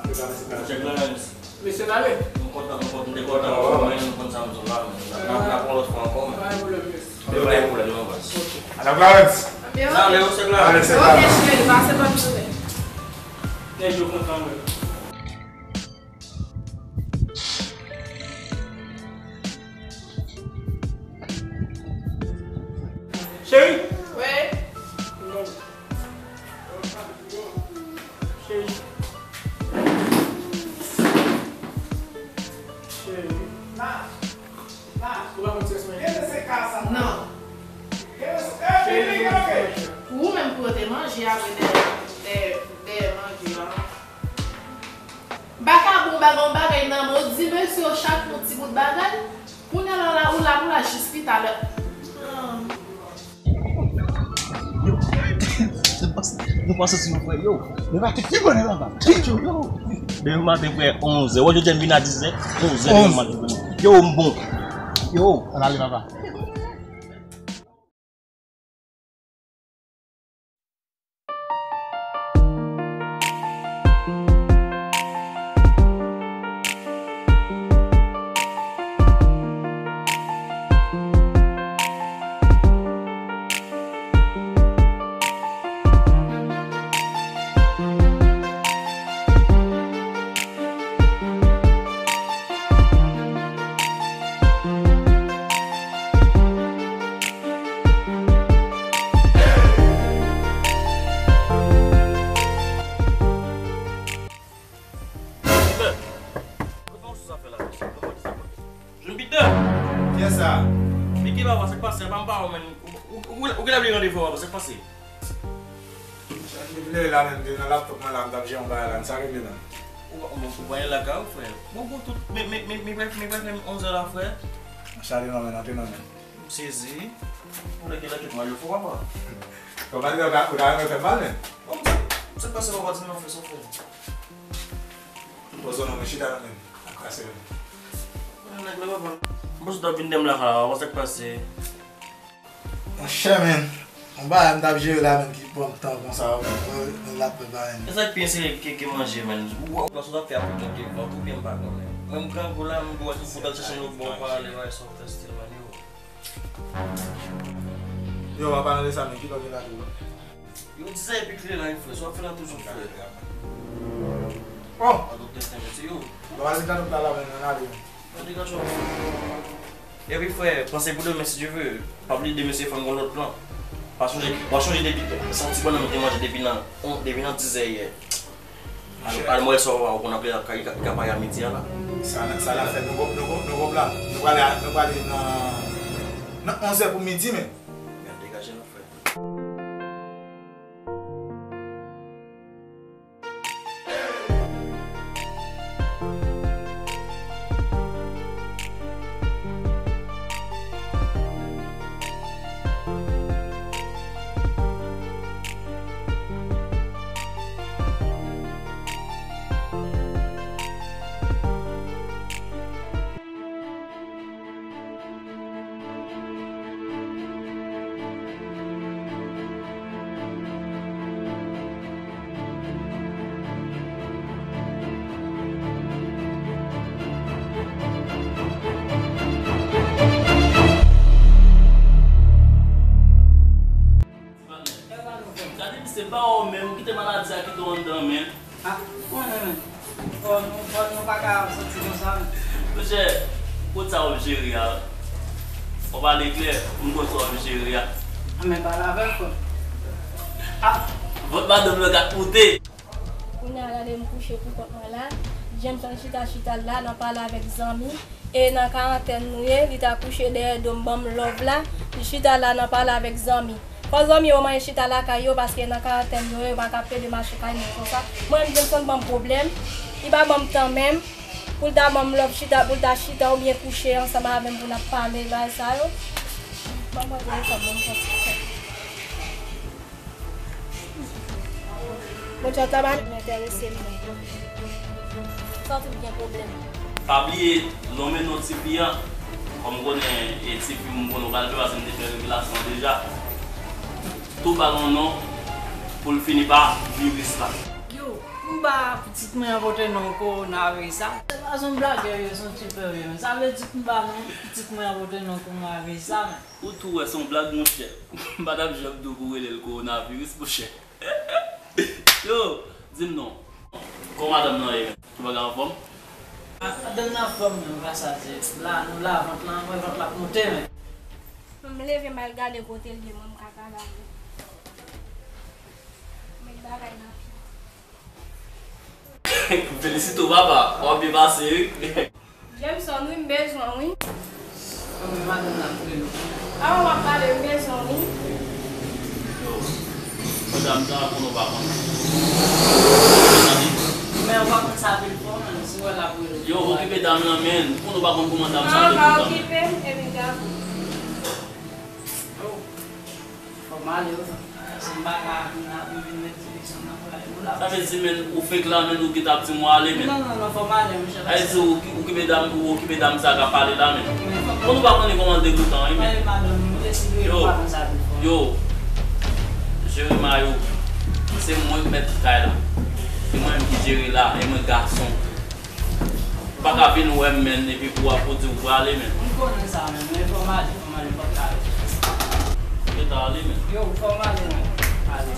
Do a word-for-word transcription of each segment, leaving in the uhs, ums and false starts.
Mesye Clarence. Mesye Nale. M kontan, m kontan, m te kontan, mwen, m konn sa m di w la, men n ap, n ap, n ap pran lòt fwa ankò, men. Pa gen pwoblèm, mesye. Men pa gen pwoblèm, non, baz. Madan Clarence. Nale, mesye Clarence. Nale, mesye Clarence. Ok, cheri, pase bòn jounen. Nèg yo kontan, men. Cheri. Wi. Cheri. Cheri. Ou pa konn sèks mwen? Non. Cheri, ou menm pou yo te manje apre dèyè, dèyè, dèyè manje an. M pa ka bon bagay, yon bagay nan men w, di mesye yo chak yon ti bout bagay. Kounye a la, la, ou la pou la jis pi talè. Nou pase, nou pase sou nou frè, yo. Nou pa te figure la, ba. Yo, yo. Demen maten, frè, onzè. Wè, jodi a m vin a dizè, onzè demen maten. Yo, m bon. Yo. Ann ale, papa. Jun Peter! Kiyès sa? Miki, papa, sa k pase? Pa m pa wè w, menn. Ou, ou, ou, ou genlè bliye randevou a, papa, sa k pase? Jan m te vle la, menn, te nan laptop mwen la, m t ap jere yon bagay la, sa regle menn. Ou pa, ou, ou pa gen lakay ou, frè. Bon, bon, tout, men, men, men, men, brèf, men, brèf, men onzè la, frè. Chale non, menn, antre non, menn. M sezi. Ou lè gen lakèt mwen, yo fò, papa. Papa, ou ta, ou ta renmen fè m mal, menn. Bon, sa, sa k pase, papa, di m non, frè, sa w fè. Pozo non, men chita non, menn. Ap kase, menn. Mwen nèg la, papa. M panse w t ap vin dèyè m lakay la, papa, sa k pase? Monchè, menn, yon bagay m t ap jere la, menn, ki pran m tan konsa, menn, mwen, menn, l ap prepare, menn. E sa k pi enterese ke, ke manje, menn. Ou, ou panse w t ap fè Afriken ke vant, oubyen m pa konnen. Mwen, m grangou la, m dwe tout bout al chèche yon bon pale, wè, sa w fè stil, menn, yo. Yo, an palan de sa, menn, kilè w gen la tou? Yo, dizè epi klere la, frè. Sa w ap fè la toujou, frè. Oh! An tout enstè, mesye, yo. Bon, al vin nan la, menn, ann ale, menn. An degaje w. Epi, frè, panse pou demen, si Dye vle. Pa bliye demen se fò n gon lòt plan. Pa sonje, w ap sonje depi, se yon ti bannann nou te manje depi nan, depi nan dizè yè. Al, al mwen sò a, ou konn ap li ka, li ka, li ka pare a midi a la. Sa, sa n ap fè, nou gon, nou gon, nou gon plan. Nou prale, nou prale nan, nan onzè pou midi, men. Gad degaje nou, frè. Gade misye, pa ou menm, kite maladi a kite w anndan, men. Ah, konnen, men. Fò nou, fò nou pa ka soti konsa, men. Monchè, kot sa w ap jere a? W ap pale klè, m konn sa w ap jere a. Ah, men pale avè l, frè. Ah, vant madanm nan ka koute. Kounye a, gade m kouche pou kont mwen la. Jameson chita, chita la, nan pale avèk zanmi. E nan karantèn nou ye, li ta kouche dèyè do m, ban m love la, li chita la nan pale avèk zanmi. Fò zanmi yo manyen chita lakay yo, paske nan karantèn yo ye, yo pa ka pede mache kay moun konsa. Mwen menm, Jameson ban m pwoblèm, li pa ban m tan menm, pou l ta ban m love chita, pou l ta chita oubyen kouche ansanm avè m pou n ap pale, bagay sa yo. Ban mwen telefòn mwen, m pran ti kè. Bon, chat la pa enterese m, non. Sa w te gen pwoblèm? Pa bliye nonmen non tifi an. Kòm m konnen, e, tifi m konnen w pral fè, paske m te fè revelasyon an deja. Tou ba l yon non pou l fini pa viris la. Yo, M ba pitit mwen an pote non kowonaviris la. Se pa yon blag, yo, se yon ti pè, yo. Sa vle di m ba non pitit mwen an pote non kowonaviris la, men. Ou tou wè se yon blag, monchè. M pa t ap janm di w pou w rele l kowonaviris, monchè. Yo, di m non. Kòman madanm nan ye menm? Tout bagay anfòm? A, madanm nan anfòm, men, pa sa di. La, nou la, vant lan, mwen, vant la ap monte, men. M leve, m al gade kote l ye, mwen, m ka gade avè l. Met bagay nan pye. M felisite w, papa. W ap byen pase, wi. Jameson, wi, m bezwen w, wi. Anmwey, madanm nan ap rele w. Awo, w ap pale, m bezwen w, wi. Yo, madam sa, konnen w pa konn. Men w pa konn sa vin fò, men si w wè l ap rele w. Yo, okipe dam nan, men. Konnen w pa konn kòman dam sa vle pou dam. Okipe m, epi gade. Yo. Fò m ale, wi. Si m pa ka vin la, m vin met direksyon nan pale nou la. Sa vle di, men, ou fake la, men, ou gentan ap di m w ale, men. Non, non, non, fò m ale, monchè. Sa vle di, ou, ou okipe dam, ou okipe dam sa k ap pale la, men. Bon, nou pa konnen kòman l degoutan, wi, men. Yo, yo, Jeremie, se mwen k mèt kay la. Se mwen menm ki jere la, e mwen gason. Ou pa ka vin wè m, men, epi pou w ap pou di w prale, men. M konnen sa, men, men fò m ale, fò m ale, m p ap ka rete. Ou gentan ale, men. Yo, fò m ale, men. Ale.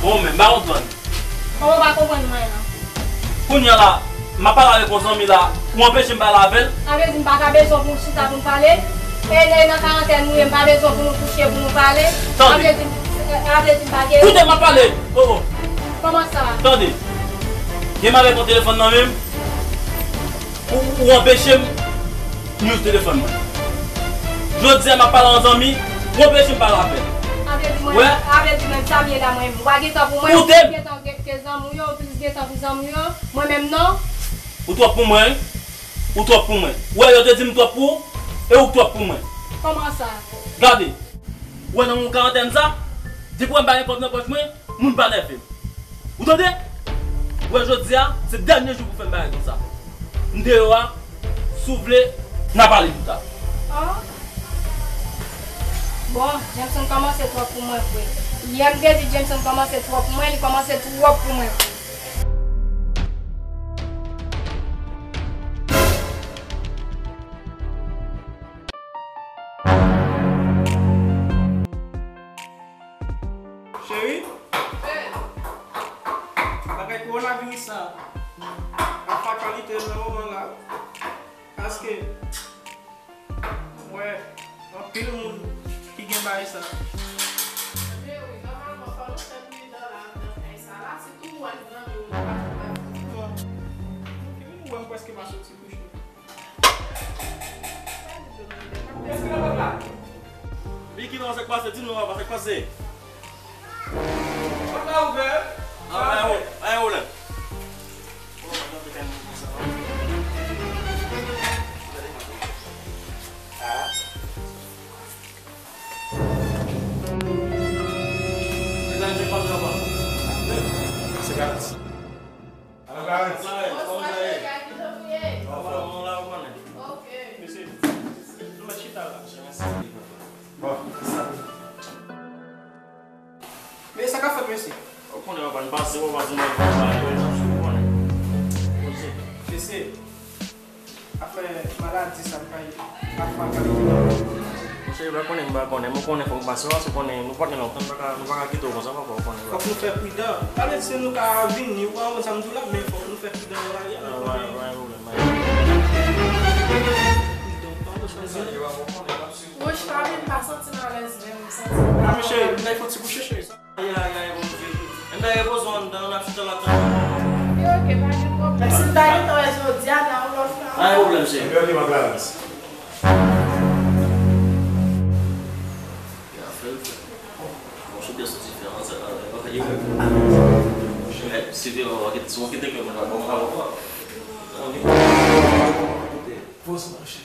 Bon, men, m pa konprann. Kòman w pa konprann mwen an? Kounye a la, m ap pale avèk yon zanmi la, ou anpeche m pale avè l? Sa vle di m pa ka bezwen pou nou chita pou nou pale? E lè nan karantèn nou ye, m pa bezwen pou nou kouche pou nou pale? Sa vle di, sa vle di m pa gen... Koute, m ap pale! Oh, oh. Kòman sa? Tande. Gen m avèk yon telefòn nan men m. Ou, ou anpeche m use telefòn mwen. Jodi a, m ap pale a yon zanmi, ou anpeche m pale avè l. Sa vle di mwen, sa vle di mwen, sa m ye la, mwen, ou pa gen tan pou mwen, ou gentan gen, gen zanmi w yo, ou plis gen tan pou zanmi w yo, mwen menm non. Ou twòp pou mwen, wi. Ou twòp pou mwen. Ou wè, yo te di m twòp pou ou, e ou k twòp pou mwen. Kòman sa? Gade. Ou wè nan yon karantèn sa, depi w wè m pa gen kòb nan pòch mwen, moun pa nève m. Ou tande? Ou wè jodi a, se dènye jou pou fè m bagay konsa. M deyò a, si w vle, n a pale pita. Oh. Bon, Jameson kòmanse twòp pou mwen vre. Yè m te di Jameson kòmanse twòp pou mwen, li kòmanse twòp pou mwen vre. Cheri, bagay kowonaviris sa ap fatalite nan moman la. Paske, m wè anpil moun ki gen bagay sa. Men wi, nòmalman, fò nou fè pridan la, nan kay sa la, sitou mwen, zanmi w, nou pa janm ap... Bon, nou wè m prèske pa soti kouche. Biki, non, sa k pase? Di nou, papa, sa k pase? Pòt la ouvè. Ah, pa gen pwoblèm. Ah. Se garanti. Alo, Clarence. Bonswa, mesye, kijan nou ye? Anfòm, nou la, ou konnen. Ok. Mesye, nou mèt chita la. Bon. Men sa k ap fèt, mesye? Ou konnen, papa, n pase, papa, di mwen, papa, yo, n ap sou, ou konnen. Mesye. Afè maladi sa m pa ye. Afè kalite nan... Monchè, yo pa konnen, m pa konnen. Mwen konnen fòk m pase, paske w konnen, nou pa t gen lontan, nou pa ka, nou pa ka kite w konsa, papa, w konnen. Fòk nou fè pridan. Sa vle di si nou ka vini, ou pa konprann sa m di w la, men fòk nou fè pridan nan lari a, nou konnen. Wouch, pa vin, m pa santi m alèz menm, m santi m... Ah, men cheri, m ta fè yon ti kouche, cheri. Ay, ay, ay, Bondye. Enben, repoze w anndan, n ap chita la tann. Ok, ok, pa gen pwoblèm. Si m ta gentan wè jodi a, nan yon lòt fwa. Pa gen pwoblèm, cheri. Enben, ok, man, Clarence. Gen afè l fè. Bon, chofè soti fè ansanm avè l. Yo, si te wè, w a kite, si w kite kè mwen la, bon, pa bon. Poz, monchè.